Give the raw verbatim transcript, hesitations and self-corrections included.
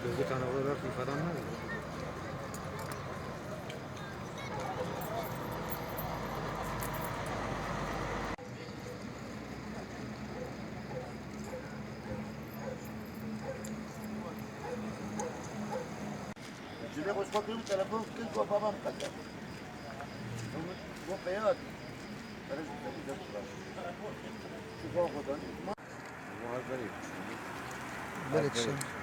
Gözlük ana olarak ifadan var mı? Cilê xwe ji xwe kirim, telefon kir, got, "Baba, min qet." Got, "Peya." Berê ji xwe dest xwe. Ji xwe xwe dan. Berê dişin.